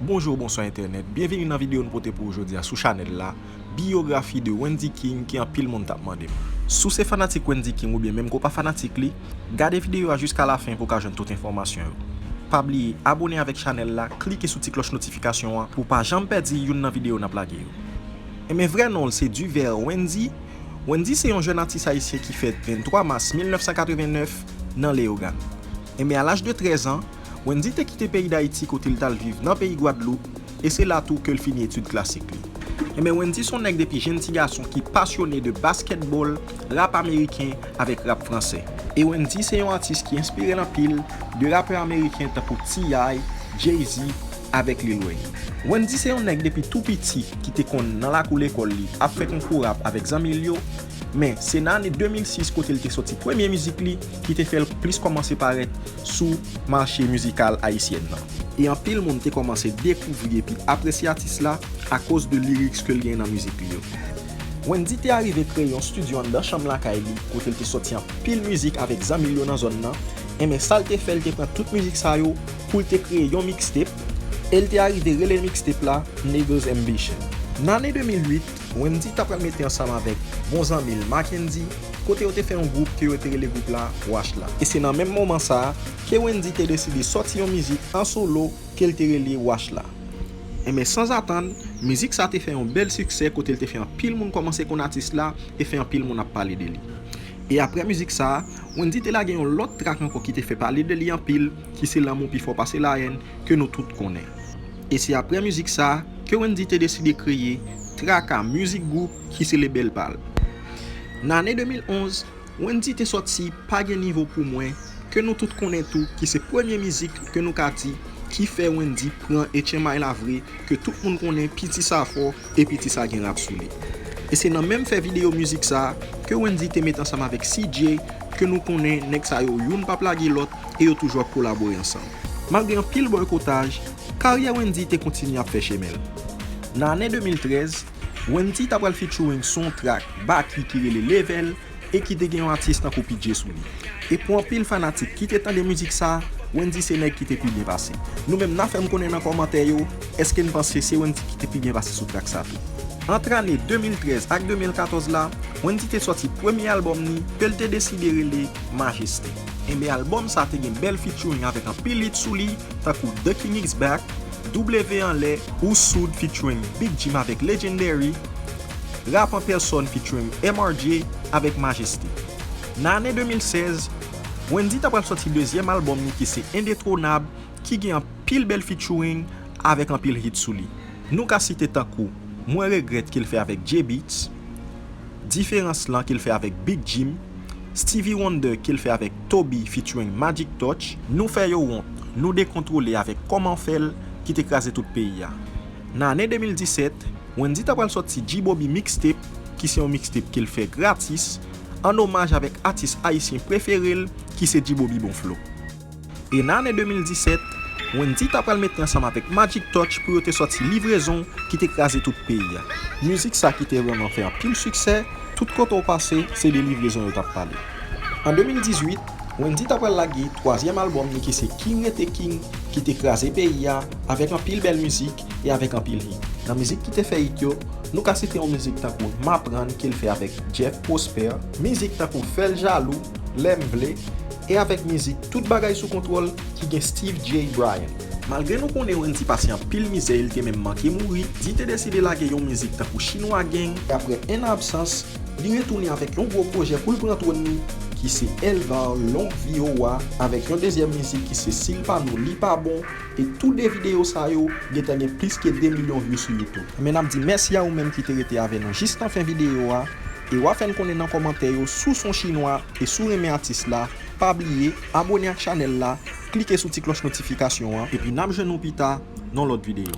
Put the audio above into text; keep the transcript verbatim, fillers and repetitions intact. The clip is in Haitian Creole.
Bonjou, bonswa entènèt. Byenveni nan videyo nou pote pou ou jodi a sou chanèl la, biyografi de Wendy King ke anpil moun t ap mande m. Si w se fanatik Wendy King oubyen menm ke w pa fanatik li, gade videyo a jiska lafen pou w ka jwenn tout enfòmasyon yo. Pa bliye abòne avèk chanèl la, klike sou ti klòch notifikasyon an pou w pa janm pèdi youn nan videyo n ap lage yo. Enben, vrè non l se Duvert Wendy. Wendy se yon jèn atis ayisyen ki fèt venntwa mas mil nèf san katrevennnèf nan Leyogàn. Enben, a laj de trèz an, Wendy te kite peyi Dayiti kote l t al viv nan peyi Gwadloup, e se la tou ke l fini etid klasik li. Enben, Wendy se yon nèg depi jenn ti gason ki pasyone de baskètbòl, rap ameriken avèk rap fransè. E Wendy se yon atis ki enspire l anpil de rapè ameriken tankou T I, Jay-Z, avèk Lil Wayne. Wendy se yon nèg depi tou piti ki te konn nan lakou lekòl li ap fè konkou rap avèk zanmi l yo, men se nan ane de mil sis kote l te sòti premye mizik li ki te fè l plis kòmanse parèt sou mache mizikal ayisyèn nan. E anpil moun te kòmanse dekouvri epi apresye atis la akoz de lyrics ke l gen nan mizik li yo. Wendy te arive kreye yon estidyo anndan chanm lakay li kote l te sòti anpil mizik avèk zanmi l yo nan zòn nan. Enben, sa l te fè, l te pran tout mizik sa yo pou l te kreye yon mixtape, e l te arive rele mixtape la Niggas Ambition. Nan ane de mil uit, Wendy ta pral mete ansanm avèk bon zanmi l Mackendy, kote yo te fè yon gwoup ke yo te rele gwoup la Wash La. E se nan menm moman sa a ke Wendy te deside sòti yon mizik an solo ke l te rele Wash La. Enben, sanzatann, mizik sa te fè yon bèl siksè kote l te fè anpil moun kòmanse konn atis la e fè anpil moun ap pale de li. E aprè mizik sa, Wendy te lage yon lòt trak ankò ki te fè pale de li anpil, ki se Lanmou pi fò pase layèn, ke nou tout konnen. E se aprè mizik sa ke Wendy te deside kreye Traka Music Group, ki se lebèl pa l. Nan ane de mil onz, Wendy te sòti Pa Gen Nivo Pou Mwen, ke nou tout konnen tou, ki se premye mizik ke nou ka di ki fè Wendy pran H M I la vre, ke tout moun konnen piti sa fò e piti sa gen rap sou li. E se nan menm fè videyo mizik sa ke Wendy te met ansanm avèk C J, ke nou konnen nèg sa yo youn p ap lage lòt e yo toujou ap kolabore ansanm. Malgre anpil bòykotaj, karyè Wendy te kontinye ap fè chemen l. Nan ane de mil trèz, Wendy ta pral featuring sou yon trak Baky ki rele Level, e ki te gen yon atis tankou P J sou li. E pou anpil fanatik ki te tande mizik sa, Wendy se nèg ki te pi byen pase. Nou menm n a fè m konnen nan kòmantè yo, èske n panse se Wendy ki te pi byen pase sou trak sa tou. Ant ane de mil trèz ak de mil katòz la, Wendy te sòti premye albòm ni ke l te deside rele Majesté. Enben, albòm sa te gen bèl featuring avèk anpil hit sou li, tankou The King Is Back, W Anlè, Ou Soud featuring Big Jim avèk Legendary, Rap an Pèsòn featuring M R J avèk Majesté. Nan ane de mil sèz, Wendy ta pral sòti dezyèm albòm ni ki se Indétrônable, ki gen anpil bèl featuring avèk anpil hit sou li. Nou ka site tankou Mwen Regrèt ke l fè avèk J-Beatz, Diferans Lan ke l fè avèk Big Jim, Stevie Wonder ke l fè avèk Toby featuring Magic Touch, Nou Fè Yo Wont, Nou Dekontwole avèk Kòman Fè L ki te kraze tout peyi a. Nan ane de mil disèt, Wendy ta pral sòti G-Bobi Mixtape, ki se yon mixtape ke l fè gratis, an omaj avèk atis ayisyen prefere l, ki se G-Bobi Bon Flo. E nan ane de mil disèt, Wendy ta pral mete ansanm avèk Magic Touch pou yo te sòti Livrezon ki te kraze tout peyi a. Mizik sa ki te vrèman fè anpil siksè, tout kote w pase, se de Livrezon yo t ap pale. An de mil dizuit, Wendy ta pral lage twazyèm albòm ni ki se King Rete King, ki te kraze peyi a avèk anpil bèl mizik e avèk anpil hit. Nan mizik ki te fè hit yo, nou ka site yon mizik tankou M Aprann ke l fè avèk Jeff Prosper, mizik tankou Fè l jalou, Lè m vle, e avèk mizik Tout bagay sou kontwòl ki gen Steve J. Bryan. Malgre nou konnen Wendy pase anpil mizè e l te menm manke mouri, Di te deside lage yon mizik tankou Chinwa Gang. E aprè en an absans, li retounen avèk yon gwo pwojè pou l pran twòn li, ki se Elvar, Long Vi Owa, avèk yon dezyèm mizik ki se Si l pa nou, li pa bon, e tou de videyo sa yo gentan gen plis ke de milyon view sou YouTube. Men n ap di mèsi a ou menm ki te rete avè nou jis nan fen videyo a, e w a fè n konnen nan kòmantè yo si w se yon chinwa e si w renmen atis la, pa bliye abòne ak chanèl la, klike sou ti klòch notifikasyon an, epi n ap jwenn nou pita nan lòt videyo.